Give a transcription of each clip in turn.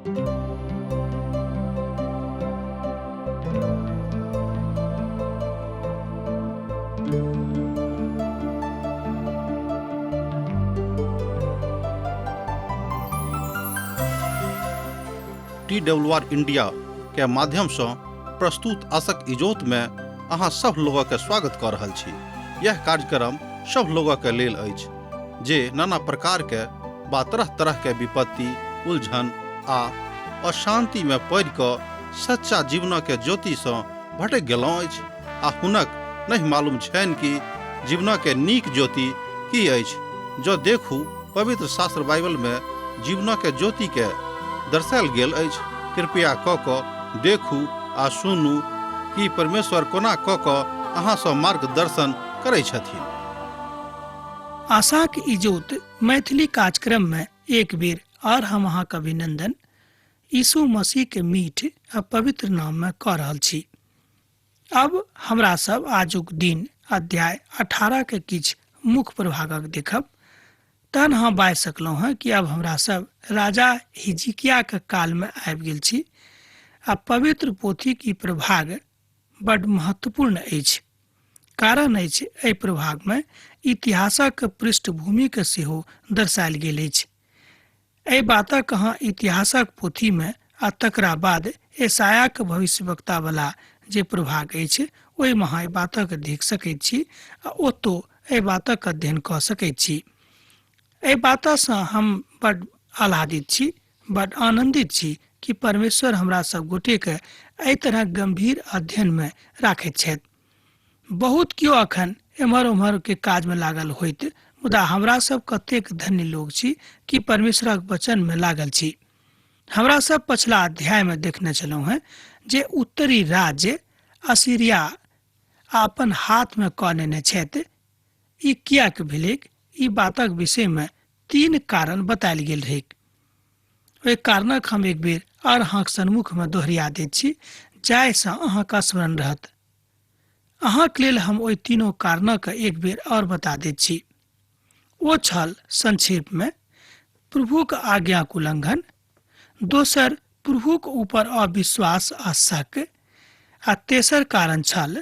T W R India के माध्यम से प्रस्तुत आशक इजोत में अहाँ सब लोगक के स्वागत कऽ रहल छी। यह कार्यक्रम सब लोगक के लेल अछि जे नाना प्रकार के बा तरह तरह के विपत्ति, उलझन आ अशांति में पड़ि कऽ सच्चा जीवन के ज्योति सँ भटकि गेलहुँ अछि आ हुनक नहि मालूम छनि कि जीवन के नीक ज्योति की अछि। जँ देखू पवित्र शास्त्र बाइबल में जीवन के ज्योति के दर्शायल गेल अछि। कृपया कऽ कऽ देखू आ सुनू कि परमेश्वर कोना कऽ कऽ अहाँ सँ मार्गदर्शन करै छथिन। आशाक इजोत मैथिली कार्यक्रम में एक बेर और हम अहाँक अभिनंदन यीशु मसीह के मीठ आ पवित्र नाम में कऽ रहल छी। अब हमरा सब आजुक दिन अध्याय 18 के किछु मुख्य प्रभागक देखब। तहन हम बाजि सकलहुँ हँ कि अब हमरा सब राजा हिजकिया के काल में आबि गेल छी आ पवित्र पोथीक ई प्रभाग बड महत्वपूर्ण अछि। कारण अछि एहि प्रभाग में इतिहासक पृष्ठभूमि के सेहो दर्शायल गेल अछि। एहि बातक अहाँ इतिहासक पोथी में आ तकरा बाद यशायाक भविष्यवक्ता वाला जे प्रभाग अछि ओहिमे अहाँ एहि बातक देख सकैत छी आ ओतौ एहि बातक अध्ययन कऽ सकैत छी। एहि बातसँ हम बड आह्लादित छी, बड आनंदित छी कि परमेश्वर हमरा सब गोटेके एहि तरह गंभीर अध्ययन में राखैत छथि। बहुत केओ अखन एम्हर ओम्हर के काज में लागल होइत, मुदा हमरा सब कतेक धन्य लोग छी कि परमेश्वरक वचन में लागल छी। हमरा सब पछला अध्याय में देखने छलहुँ हैं जे उत्तरी राज्य असीरिया अपन हाथ में कऽ नेने छथि। ई किएक भेलैक, ई बातक विषय में 3 कारण बतायल गेल रहैक। ओहि कारणक हम एक बेर आर अहाँक सन्मुख में दोहरिया दैत छी जाहिसँ अहाँक स्मरण रहत। अहाँक लेल हम ओहि तीनों कारणक एक बेर और बता दैत छी। ओ छल संक्षेप में प्रभुक आज्ञाक उल्लंघन, दोसर प्रभुक ऊपर अविश्वास आ शक, आ तेसर कारण छल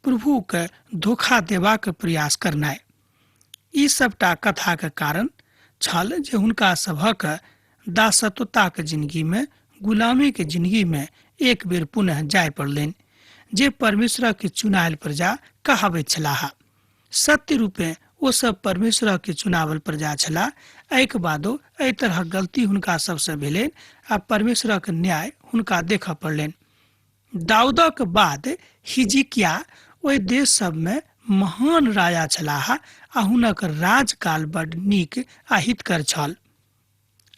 प्रभुक धोखा देबाक प्रयास करनाइ। ई सबटा कथाक कारण छल जे हुनका सभक दासत्वताक जिंदगी में, गुलामी के जिंदगी में एक बेर पुनः जाय पड़लनि, जे परमेश्वर के चुनायल प्रजा कहाबैत छलाह। सत्य रूपे ओ सब परमेश्वर के चुनावल प्रजा छलाह। एहिके बादो एहि तरहक गलती हुनका सबसँ भेलनि आ परमेश्वरक न्याय हुनका देखऽ पड़लनि। दाऊदक बाद हिजकिया ओहि देश सब में महान राजा छलाह आ हुनक राजकाल बड नीक आ हितकर छल।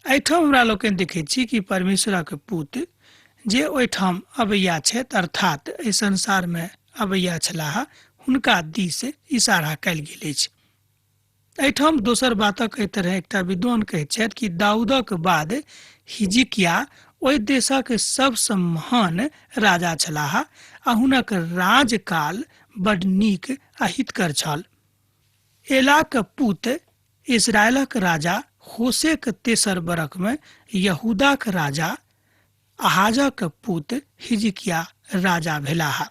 एहिठाम हमरा लोकनि देखैत छी कि परमेश्वरक पुत जे ओहिठाम अबैया छथि, अर्थात एहि संसार में अबैया छलाह, हुनका दिस इशारा कयल गेल अछि। एहिठाम दोसर बातक एहि तरह एकटा विद्वान कहैत छथि कि दाऊदक बाद हिजकिया ओहि देशक सबसँ महान राजा छलाह आ हुनक राजकाल बड नीक आ हितकर छल। एलाक पुत इस्राएलक राजा होशेक तेसर बरख में यहूदाक राजा आहाजक पुत हिजकिया राजा भेलाह।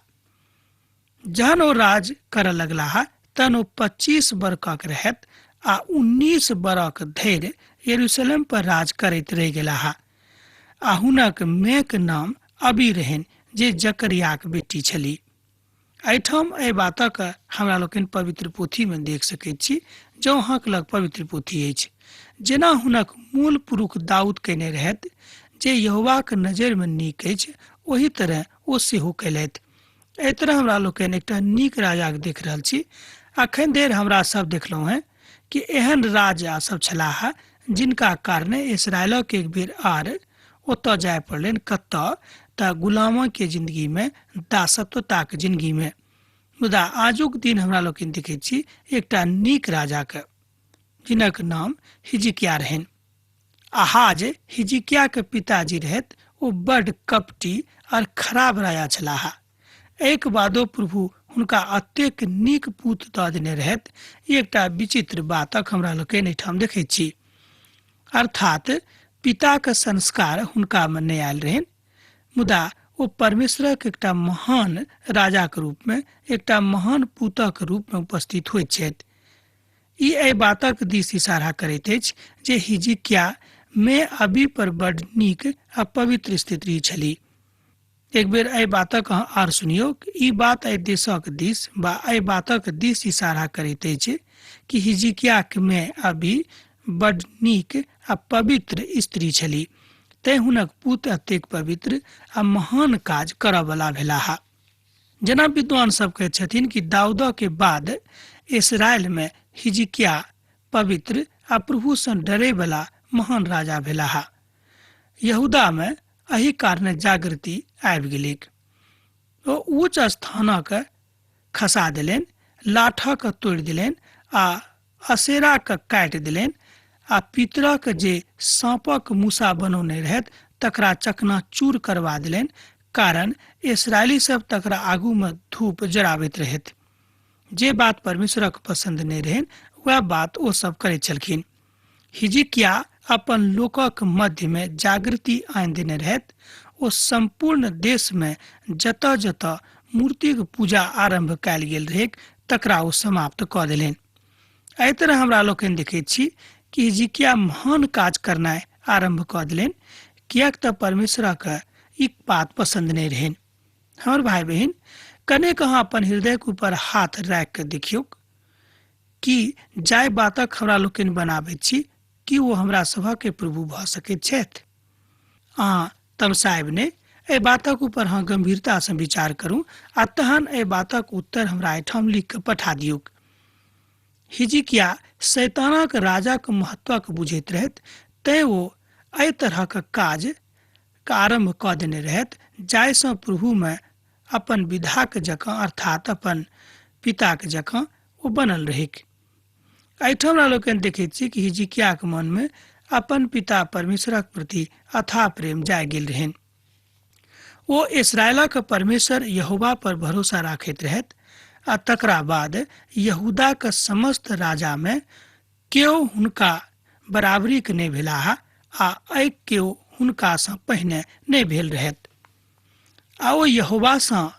जहन ओ राज करऽ लगलाह तहन ओ 25 बरखक रहैत आ 19 बरख धरि यरूशलेम पर राज करैत रहि गेलाह। आ हुनक मायक नाम अबी रहनि जे जकरियाक बेटी छली। एहिठाम एहि बातक हमरा लोकनि पवित्र पोथी में देख सकैत छी, जँ अहाँक लग पवित्र पोथी अछि। जेना हुनक मूल पुरुख दाऊद कयने रहथि, जे यहोवाक नजरि में नीक अछि, ओही तरह ओ सेहो कयलथि। एहि तरह हमरा लोकनि एकटा नीक राजाके देख रहल छी। अखन धरि हमरा सब देखलहुँ हेँ कि एहन राजा सब छलाह जिनका कारणे इसराइलक एक बेर आर ओतऽ जाय पड़लनि, कतऽ तऽ गुलामके जिंदगीमे, दासत्वताके जिंदगीमे। मुदा आजुक दिन हमरा लोकनि देखैत छी एकटा नीक राजाके जिनक नाम हिजकिया रहनि। आहाज हिजकियाके पिताजी रहथि। ओ बड कपटी और खराब राजा छलाह। एहिके बादो प्रभु हुनका अतेक नीक पूत दऽ देने रहथि। ई एकटा विचित्र बातक हमरा लोकनि एहिठाम देखैत छी। अर्थात पिताक संस्कार हुनकामे नहि आयल रहनि, मुदा ओ परमेश्वरक एकटा महान राजाक रूपमे, एकटा महान पुतक रूपमे उपस्थित होइत छथि। ई एहि बातक दिस इशारा करैत अछि जे हिजकिया मे अबी पर बड नीक आ पवित्र स्थिति छली। एक बेर एहि बातक अहाँ आर सुनियौ। ई बात एहि देशक दिस वा एहि बातक दिस इशारा करैत अछि कि हिजकियाक मे अभी बड नीक आ पवित्र स्त्री छली, तैं हुनक पुत अतेक पवित्र आ महान काज करऽवला भेलाह। जेना विद्वान सब कहैत छथिन कि दाऊद के बाद इसराइल में हिजकिया पवित्र आ प्रभु सँ डरे वाला महान राजा भेलाह। यहूदा में एहि कारणे जागृति आबि गेलैक। ओ ऊँच स्थानक खसा देलनि, लाठक तोड़ि देलनि आ असेराक काटि देलनि आ पितरक जे साँपक मूसा बनौने रहथि तकरा चकनाचूर करवा देलनि, कारण इसराइली सब तकरा आगू में धूप जराबैत रहथि। जे बात परमेश्वरक पसंद नहि रहनि वएह बात ओ सब करैत छलखिन। हिजकिया अपन लोकक मध्य में जागृति आनि देने रहथि। ओ सम्पूर्ण देश में जतऽ जतऽ मूर्तिक पूजा आरंभ कयल गेल रहैक तकरा ओ समाप्त कऽ देलनि। एहि तरह हमरा लोकनि देखैत छी कि हिजकिया महान काज करनाइ आरंभ कऽ देलनि, किएक तऽ परमेश्वरक ई बात पसंद नहि रहनि। हमर भाई बहिन, कनेक अहाँ अपन हृदयक ऊपर हाथ राखि कऽ देखियौक कि जाहि बातक हमरा लोकनि बनाबैत छी कि ओ हमरा सभक प्रभु भऽ सकैत छथि। अहाँ तमसायब नहि, एहि बातक ऊपर अहाँ गंभीरतासँ विचार करू आ तहन एहि बातक उत्तर हमरा एहिठाम लिख कऽ पठा दियौक। हिजकिया शैतानक राजाक महत्वक बुझैत रहथि, तैं ओ एहि तरहक काज के आरंभ कऽ देने रहथि जाहिसँ प्रभुमे अपन विधाक जकाँ अर्थात अपन पिताक जकाँ ओ बनल रहैक। एहिठाम हमरा लोकनि देखैत छी कि हिजकियाक मनमे अपन पिता परमेश्वरक प्रति अथाह प्रेम जागि गेल रहनि। ओ इसराइलक परमेश्वर यहोवा पर भरोसा राखैत रहथि आ तकरा बाद यहूदाक समस्त राजामे केओ हुनका बराबरीक नहि भेलाह आ एहि केओ हुनकासँ पहिने नहि भेल रहथि। आ ओ यहोवासँ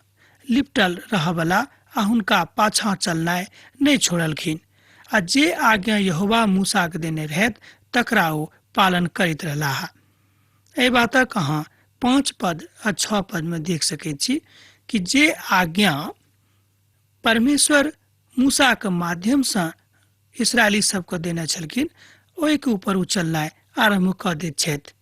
लिपटल रहऽवला आ हुनका पाछाँ चलनाइ नहि छोड़लखिन आ जे आज्ञा यहोवा मूसाके देने रहथि तकरा ओ पालन करैत रहलाह। एहि बातक अहाँ 5 पद आ 6 पद में देख सकैत छी कि जे आज्ञा परमेश्वर मूसाके माध्यमसँ इसराइली सबके देने छलखिन ओहिके ऊपर ओ चलनाइ आरम्भ कऽ दैत छथि।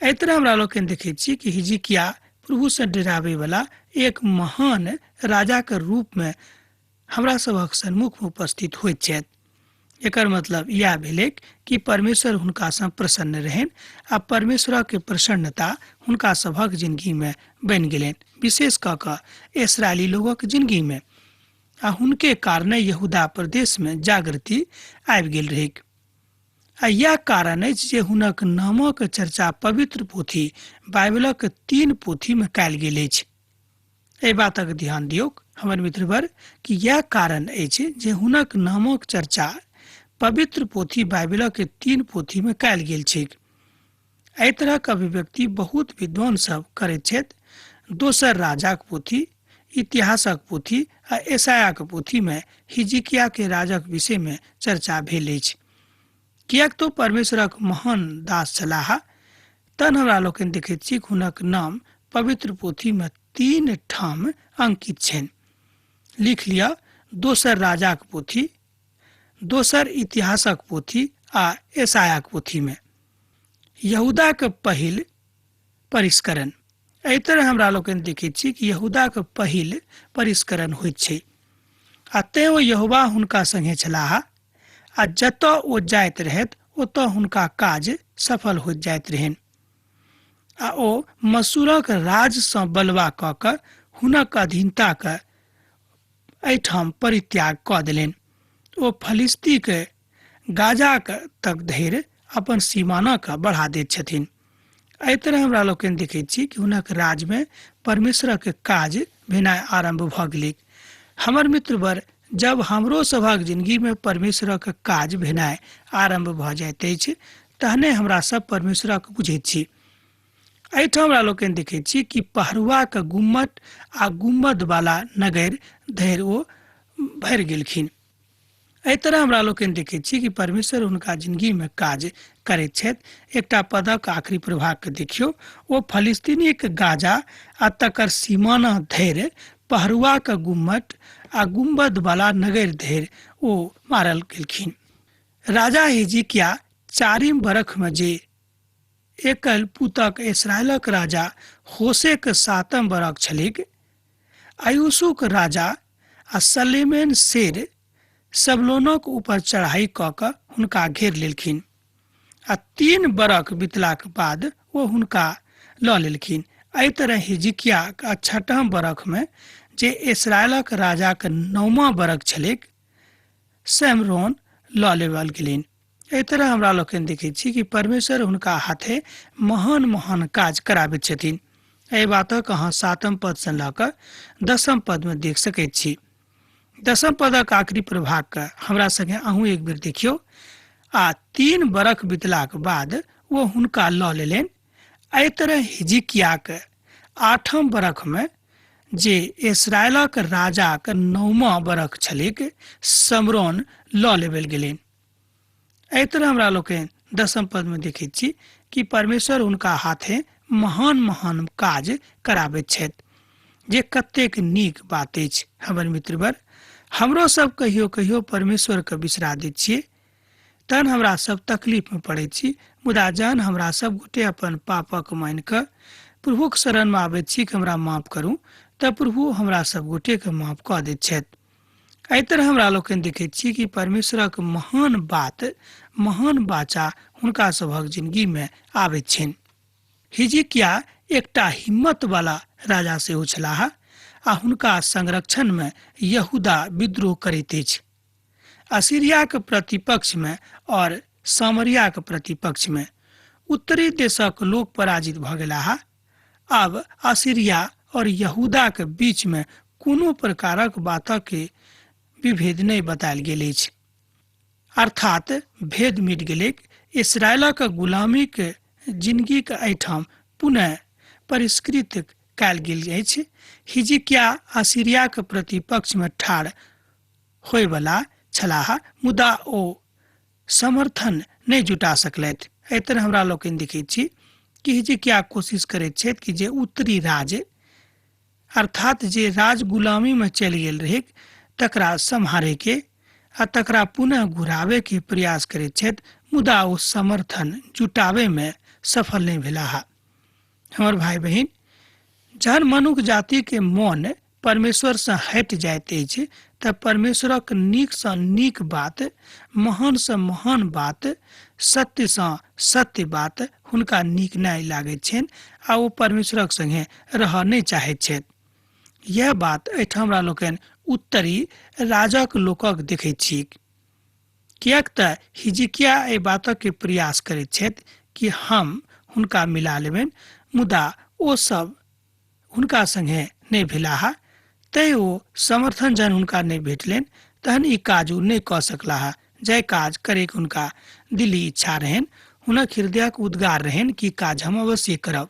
एहि तरह हमरा लोकनि देखैत छी कि हिजकिया प्रभुसँ डराबैवला एक महान राजाके रूपमे हमरा सभक सन्मुखमे उपस्थित होइत छथि। एकर मतलब इएह भेलैक कि परमेश्वर हुनकासँ प्रसन्न रहनि आ परमेश्वरक प्रसन्नता हुनका सभक जिंदगीमे बनि गेलनि, विशेष कऽ कऽ इसराइली लोगक जिंदगीमे, आ हुनके कारणे यहूदा प्रदेशमे जागृति आबि गेल रहैक। आ इएह कारण अछि जे हुनक नामक चर्चा पवित्र पोथी बाइबलक 3 पोथीमे कयल गेल अछि। एहि बातक ध्यान दियौक हमर मित्रवर कि इएह कारण अछि जे हुनक नामक चर्चा पवित्र पोथी बाइबलक 3 पोथीमे कयल गेल छैक। एहि तरहक अभिव्यक्ति बहुत विद्वान सब करैत छथि। दोसर राजाक पोथी, इतिहासक पोथी आ एसायाक पोथीमे हिजकिया के राजक विषयमे चर्चा भेल अछि। किएक तो परमेश्वरक महान दास छलाह, तहन हमरा लोकनि देखैत छी हुनक नाम पवित्र पोथीमे 3 ठाम अंकित छनि। लिख लिअ, दोसर राजाक पोथी, दोसर इतिहासक पोथी आ एसायाक पोथीमे। यहूदाक पहिल परिष्करण। एहि तरह हमरा लोकनि देखैत छी कि यहूदाक पहिल परिष्करण होइत छै आ तें ओ यहोवा हुनका संगे छलाह आ जतऽ ओ जाइत रहथि ओतऽ हुनका काज सफल होइत जाइत रहनि आ ओ मसूरक राजसँ बलवा कऽ कऽ हुनक अधीनताके एहिठाम परित्याग कऽ देलनि। ओ फलिस्तीके गाजाक तक धरि अपन सीमानाके बढ़ा दैत छथिन। एहि तरह हमरा लोकनि देखैत छी कि हुनक राजमे परमेश्वरक काज भेनाइ आरम्भ भऽ गेलैक। हमर मित्रवर, जब हमरो सभक जिंदगीमे परमेश्वरक काज भेनाइ आरम्भ भऽ जाइत अछि तहने हमरा सब परमेश्वरक बुझैत छी। एहिठाम हमरा लोकनि देखैत छी कि पहरुआक गुम्मट आ गुम्बद वाला नगर धरि ओ भरि गेलखिन। एहि तरह हमरा लोकनि देखैत छी कि परमेश्वर हुनका जिंदगी में काज करैत छथि। एकटा पदक आखिरी प्रभाग के देखियौ, ओ फलिस्तीनीक गाजा आ तकर सीमाना धरि पहरुआक गुम्मट आ गुम्बद वाला नगर धरि ओ मारल गेलखिन। राजा हिजकिया 4 बरख में जे एकल पुतक इसराइलक राजा होशेक 7 बरख छलिक, आयुषुक राजा आ सलेमेन शेर सबलोनक ऊपर चढ़ाई कऽ कऽ हुनका घेर लेलखिन आ 3 बरख बितलाक बाद ओ हुनका लऽ लेलखिन। एहि तरह हिजकियाक 6 बरख में जे इसराइलक राजाक 9वां बरख छलैक, शमरोन लऽ लेवल गेलनि। एहि तरह हमरा लोकनि देखैत छी कि परमेश्वर हुनका हाथे महान महान काज कराबैत छथिन। एहि बातक अहाँ 7 पद सँ लऽ कऽ 10 पद में देख सकैत छी। 10 पदक आखिरी प्रभाग के हमरा संगे अहूँ एक बेर देखियौ। आ 3 बरख बितलाक बाद ओ हुनका लऽ लेलनि। एहि तरह हिजकियाक 8 बरख में जे इसराइलक राजाक 9वां बरख छलैक, शमरोन लऽ लेबल गेलनि। एहि तरह हमरा लोकनि 10 पद में देखैत छी कि परमेश्वर हुनका हाथे महान महान काज कराबैत छथि, जे कतेक नीक बात अछि। हमर मित्रवर, हमरो सब कहियो कहियो परमेश्वर के बिसरा दैत छियै, तहन हमरा सब तकलीफ में पड़ैत छी। मुदा जहन हमरा सब गोटे अपन पापक मानि कऽ प्रभुक शरण में आबैत छी कि हमरा माफ करू, तऽ प्रभु हमरा सब गोटे के माफ कऽ दैत छथि। एहि तरह हमरा लोकनि देखैत छी कि परमेश्वरक महान बात, महान वाचा हुनका सभक जिंदगी में आबैत छनि। हिजकिया एकटा हिम्मत वाला राजा सेहो छलाह आ हुनका संरक्षण में यहूदा विद्रोह करैत अछि, असीरियाक प्रतिपक्ष में और सामरियाक प्रतिपक्ष में। उत्तरी देशक लोक पराजित भऽ गेलाह। आब असीरिया और यहूदाक बीच में कोनो प्रकारक बातक विभेद नहि बतायल गेल अछि, अर्थात भेद मिट गेलैक। इसराइलक गुलामीक जिंदगीक एहिठाम पुनः परिष्कृत कयल गेल अछि। हिजकिया असीरियाक प्रतिपक्ष में ठाढ़ होयवला छलाह, मुदा ओ समर्थन नहि जुटा सकलथि। एहि तरह हमरा लोकनि देखैत छी कि हिजकिया कोशिश करैत छथि कि जे उत्तरी राज्य, अर्थात जे राज गुलामी में चलि गेल रहैक, तकरा सम्हारे के आ तकरा पुनः घुरावे के प्रयास करैत छथि, मुदा ओ समर्थन जुटावे में सफल नहि भेलाह। हमर भाई बहिन, जहन मनुख जाति के मन परमेश्वर सँ हटि जाइत अछि तऽ परमेश्वरक नीक सँ नीक बात, महान सँ महान बात, सत्य सँ सत्य बात हुनका नीक नहि लागैत छनि आ ओ परमेश्वरक संगे रहऽ नहि चाहैत छथि। यैह बात एहिठाम हमरा लोकनि उत्तरी राजक लोकक देखैत छी, किएक तऽ हिजकिया एहि बातक के प्रयास करैत छथि कि हम हुनका मिला लेबनि, मुदा ओ सब हुनका संगे नहि भेलाह। तैं ओ समर्थन जहन हुनका नहि भेटलनि तहन ई काज ओ नहि कऽ सकलाह, जाहि काज करैके हुनका दिली इच्छा रहनि, हुनक हृदयक उद्गार रहनि कि काज हम अवश्य करब।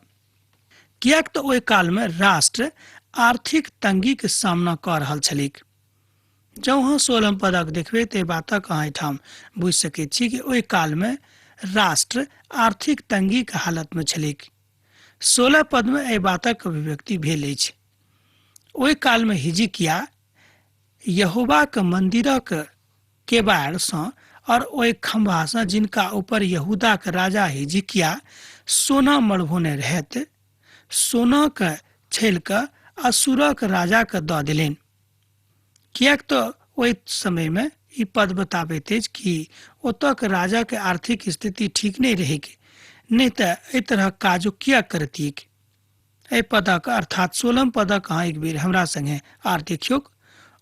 किएक तऽ ओहि कालमे राष्ट्र आर्थिक तंगीक सामना कऽ रहल छलैक। जँ अहाँ 16 पदक देखबै तऽ एहि बातक अहाँ एहिठाम बुझि सकैत छी कि ओहि कालमे राष्ट्र आर्थिक तंगीक हालतमे छलैक। 16 पदमे एहि बातक अभिव्यक्ति भेल अछि। ओहि कालमे हिजकिया यहोवाक मंदिरक केबाड़सँ और ओहि खम्भासँ जिनका ऊपर यहूदाक राजा हिजकिया सोना मढ़बौने रहैत, सोनाक छेल कऽ असुरक राजाके दऽ देलनि। किएक तऽ ओहि समयमे ई पद बताबैत अछि कि ओतऽके राजाके आर्थिक स्थिति ठीक नहि रहैक, नहि तऽ एहि तरहक काज ओ किएक करतिक। एहि पदक अर्थात 16 पदक अहाँ एक बेर हमरा संगे आर देखियौक।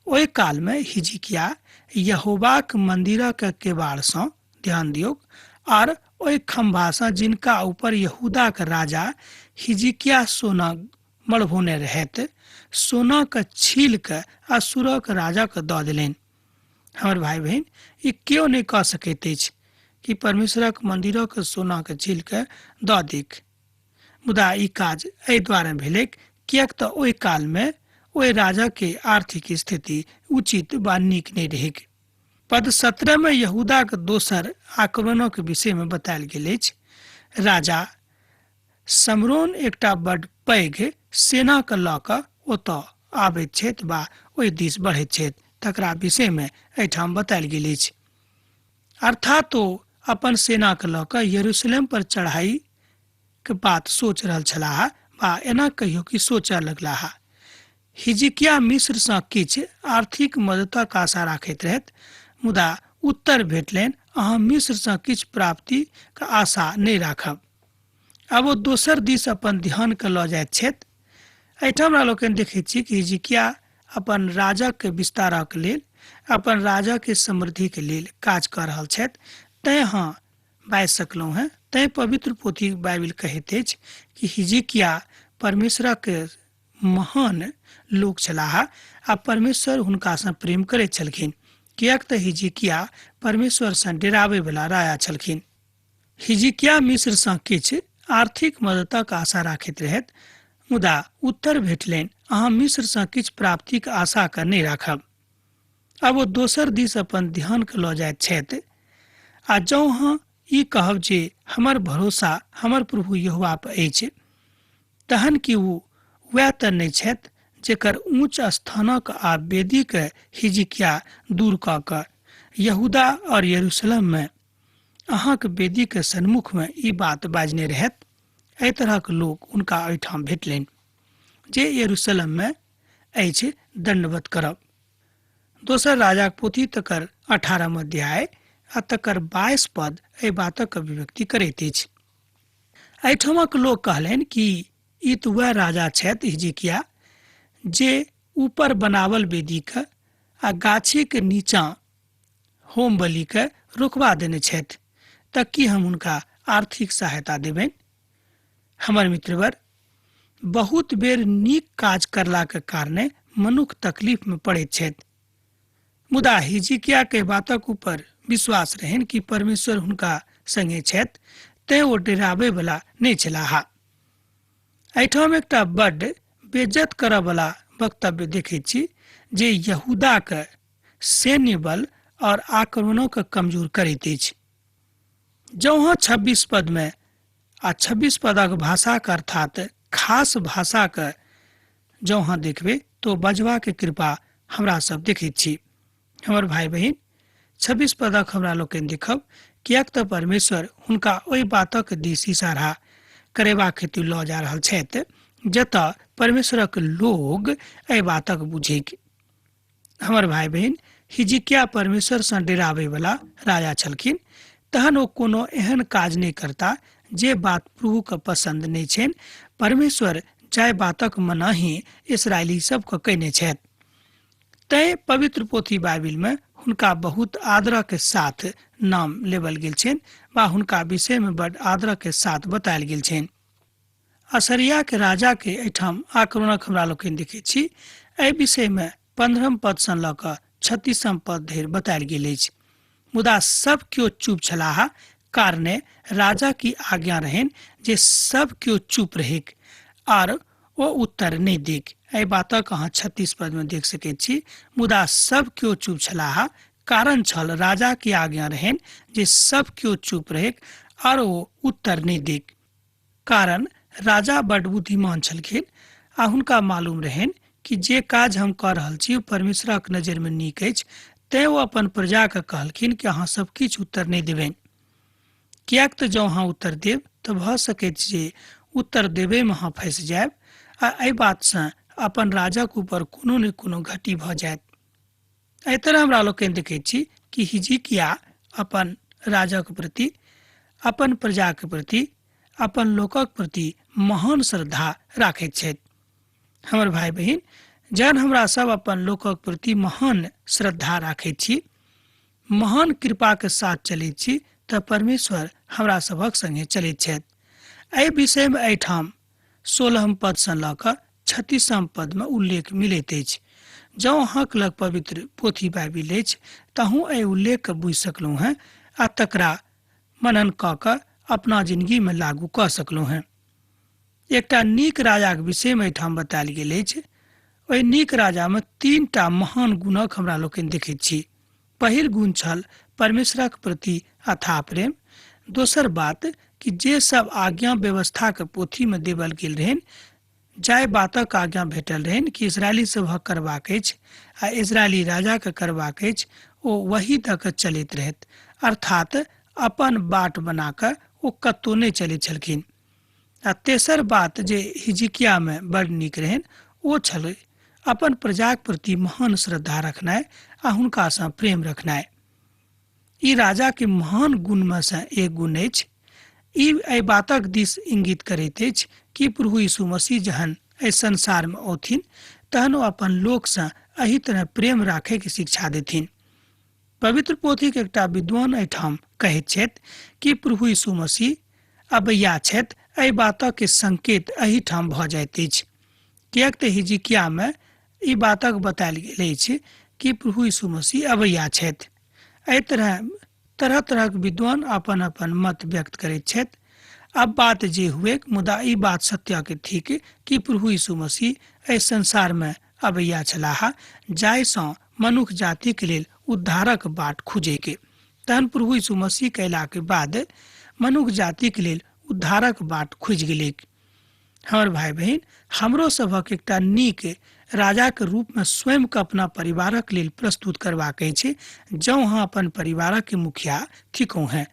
ओहि कालमे हिजकिया यहोवाक मंदिरक केबाड़सँ, ध्यान दियौक, आर ओहि खम्भासँ जिनका ऊपर यहूदाक राजा हिजकिया सोना मढ़बौने रहैत, सोनाक छील कऽ असुरक राजाके दऽ देलनि। हमर भाई बहिन, ई केओ नहि कऽ सकैत अछि, कि परमेश्वरक मंदिरक सोनाक झीलके दऽ देख। मुदा ई काज एहि दुआरे भेलैक किएक तऽ ओहि कालमे ओहि राजाके आर्थिक स्थिति उचित वा नीक नहि रहैक। पद 17 में यहूदाक दोसर आक्रमणक विषयमे बतायल गेल अछि। राजा समरोन एकटा बड पैघ सेनाके लऽ कऽ ओतऽ आबैत छथि वा ओहि दिस बढ़ैत छथि, तकरा विषयमे एहिठाम बतायल गेल अछि। अर्थात ओ अपन सेनाके लऽ कऽ यरूशलेम पर चढ़ाई के बात सोच रहल छलाह वा एना कहियो कि सोचऽ लगलाह। हिजकिया मिस्रसँ किछु आर्थिक मददक आशा राखैत रहथि, मुदा उत्तर भेटलनि, अहाँ मिस्रसँ किछु प्राप्तिक आशा नहि राखब। आब ओ दोसर दिस अपन ध्यानके लऽ जाइत छथि। एहिठाम हमरा लोकनि देखैत छी कि हिजकिया अपन राजक विस्तारक लेल, अपन राजक समृद्धिके लेल काज कऽ रहल छथि। तैँ अहाँ बाजि सकलहुँ हेँ, तैँ पवित्र पोथी बाइबिल कहैत अछि कि हिजकिया परमेश्वरक महान लोक छलाह आ परमेश्वर हुनकासँ प्रेम करैत छलखिन, किएक तऽ हिजकिया परमेश्वरसँ डेराबैवला राजा छलखिन। हिजकिया मिस्रसँ किछु आर्थिक मददक आशा राखैत रहथि, मुदा उत्तर भेटलनि, अहाँ मिस्रसँ किछु प्राप्तिक आशा कऽ नहि राखब। आब ओ दोसर दिस अपन ध्यानके लऽ जाइत छथि। आ जँ अहाँ ई कहब जे हमर भरोसा हमर प्रभु यहोवा पर अछि, तहन कि ओ वएह तऽ नहि छथि जेकर ऊँच स्थानक आ वेदीके हिजकिया दूर कऽ कऽ यहूदा और यरूशलेममे अहाँक वेदीके सन्मुखमे ई बात बाजने रहथि? एहि तरहक लोक हुनका ओहिठाम भेटलनि जे यरूशलेममे अछि दण्डवत करब। दोसर राजाक पोथी तकर 18 अध्याय आ तकर 22 पद एहि बातक अभिव्यक्ति करैत अछि। एहिठामक लोक कहलनि कि ई तऽ वएह राजा छथि हिजकिया जे ऊपर बनावल वेदीके आ गाछीके नीचाँ होम बलिके रोकबा देने छथि, तऽ की हम हुनका आर्थिक सहायता देबनि? हमर मित्रवर, बहुत बेर नीक काज करलाके कारणे मनुख तकलीफमे पड़ैत छथि। मुदा हिजकियाके बातक ऊपर विश्वास रहनि कि परमेश्वर हुनका संगे छथि, तें ओ डराबैवला नहि छलाह। एहिठाम एकटा बड्ड बेइज्जत करऽवला वक्तव्य देखैत छी जे यहूदाके सैन्य बल और आक्रमणोके कमजोर करैत अछि। जँ अहाँ 26 पदमे आ 26 पदक भाषाके अर्थात खास भाषाके जँ अहाँ देखबै तो बजबाके कृपा हमरा सब देखैत छी। हमर भाई बहिन, 26 पदक हमरा लोकनि देखब, किएक तऽ परमेश्वर हुनका ओहि बातक दिस इशारा करेबाक हेतु लऽ जा रहल छथि जतऽ परमेश्वरक लोग एहि बातक बुझैक। हमर भाई बहिन, हिजकिया परमेश्वरसँ डराबैवला राजा छलखिन, तहन ओ कोनो एहन काज नहि करता जे बात प्रभुके पसन्द नहि छनि। परमेश्वर जाहि बातक मनाही इसराइली सबके कयने छथि, तैं पवित्र पोथी बाइबिलमे हुनका बहुत आदरके साथ नाम लेबल गेल छनि वा हुनका विषयमे बड आदरके साथ बतायल गेल छनि। असरियाके राजाके एहिठाम आक्रमणक हमरा लोकनि देखैत छी। एहि विषयमे 15 पदसँ लऽ कऽ 36 पद धरि बतायल गेल अछि। मुदा सब केओ चुप छलाह, कारणे राजा की आज्ञा रहनि जे सब केओ चुप रहैक आर ओ उत्तर नहि देक। एहि बातक अहाँ 36 पदमे देख सकैत छी। मुदा सब केओ चुप छलाह, कारण छल राजा की आज्ञा रहनि जे सब केओ चुप रहैक आर ओ उत्तर नहि देक। कारण राजा बड बुद्धिमान छलखिन आ हुनका मालूम रहनि कि जे काज हम कऽ रहल छी ओ परमेश्वरक नजरिमे नीक अछि, तें ओ अपन प्रजाके कहलखिन कि अहाँ सब किछु उत्तर नहि देबनि, किएक तऽ जँ अहाँ उत्तर देब तऽ भऽ सकैत जे उत्तर देबैमे अहाँ फँसि जायब आ एहि बातसँ अपन राजाक ऊपर कोनो ने कोनो घटी भऽ जायत। एहि तरह हमरा लोकनि देखैत छी कि हिजकिया अपन राजाक प्रति, अपन प्रजाक प्रति, अपन लोकक प्रति महान श्रद्धा राखैत छथि। हमर भाई बहिन, जहन हमरा सब अपन लोकक प्रति महान श्रद्धा राखैत छी, महान कृपाके साथ चलैत छी, तऽ परमेश्वर हमरा सभक संगे चलैत छथि। एहि विषयमे एहिठाम 16 पदसँ लऽ कऽ 36 पदमे उल्लेख मिलैत अछि। जँ अहाँक लग पवित्र पोथी बाइबिल अछि तहूँ एहि उल्लेखके बुझि सकलहुँ हेँ आ तकरा मनन कऽ कऽ अपना जिंदगीमे लागू कऽ सकलहुँ हेँ। एकटा नीक राजाक विषयमे एहिठाम बतायल गेल अछि। ओहि नीक राजामे 3टा महान गुणक हमरा लोकनि देखैत छी। पहिल गुण छल परमेश्वरक प्रति अथाह प्रेम। दोसर बात कि जे सब आज्ञा व्यवस्थाक पोथीमे देवल गेल रहनि, जाहि बातक आज्ञा भेटल रहनि कि इजरायली सभक करबाक अछि आ इजरायली राजाके करबाक अछि, ओ वही दऽ कऽ चलैत रहथि, अर्थात अपन बाट बना कऽ ओ कतहु नहि चलैत छलखिन। आ तेसर बात जे हिजकियामे बड़ नीक रहनि ओ छलै अपन प्रजाक प्रति महान श्रद्धा रखनाइ आ हुनकासँ प्रेम रखनाइ। ई राजाके महान गुणमे सँ एक गुण अछि। ई एहि बातक दिस इंगित करैत अछि कि प्रभु यीशु मसीह जहन एहि संसारमे औथिन तहन ओ अपन लोकसँ एहि तरह प्रेम राखैके शिक्षा देथिन। पवित्र पोथीक एकटा विद्वान एहिठाम कहैत छथि कि प्रभु यीशु मसीह अबैया छथि, एहि बातक संकेत एहिठाम भऽ जाइत अछि, किएक तऽ हिजकियामे ई बातक बतायल गेल अछि कि प्रभु यीशु मसीह अबैया छथि। एहि तरह तरह तरहक विद्वान अपन अपन मत व्यक्त करैत छथि। अब बात जे हुए, मुदा ई बात सत्यके थिक कि प्रभु यीशु मसीह एहि संसारमे अबैया छलाह जाहिसँ मनुख जातिक लेल उद्धारक बाट खुजैके। तहन प्रभु यीशु मसीह कयलाके बाद मनुख जातिक लेल उद्धारक बाट खुजि गेलैक। हमर भाइ बहिन, हमरो सभक एकटा नीक राजाक रूपमे स्वयंके अपना परिवारक लेल प्रस्तुत करबाक अछि। जँ अहाँ अपन परिवारक मुखिया थिकहुँ हेँ,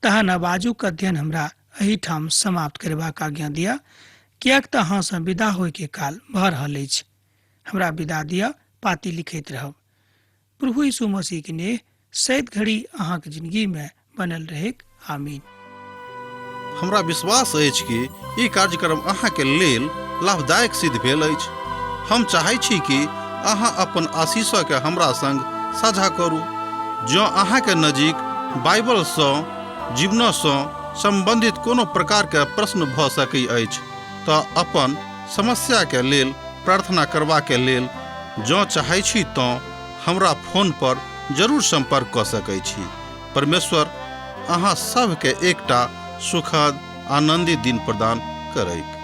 तहन अब आजुक अध्ययन हमरा एहिठाम समाप्त करबाक आज्ञा दिअ, किएक तऽ अहाँसँ विदा होइके काल भऽ रहल अछि। हमरा विदा दिअ, पाती लिखैत रहब। प्रभु यीशु मसीहके नेह सैत घड़ी अहाँके जिंदगीमे बनल रहैक। आमीन। हमरा विश्वास अछि कि ई कार्यक्रम अहाँके लेल लाभदायक सिद्ध भेल अछि। हम चाहै छी कि अहाँ अपन आशीषके हमरा संग साझा करू। जँ अहाँके नजीक बाइबलसँ जीवनसँ सम्बन्धित कोनो प्रकारके प्रश्न भऽ सकै अछि तऽ अपन समस्याके लेल प्रार्थना करबाके लेल जँ चाहै छी तँ हमरा फोन पर जरूर सम्पर्क कऽ सकै छी। परमेश्वर अहाँ सभके एकटा सुखद आनन्दित दिन प्रदान करैक।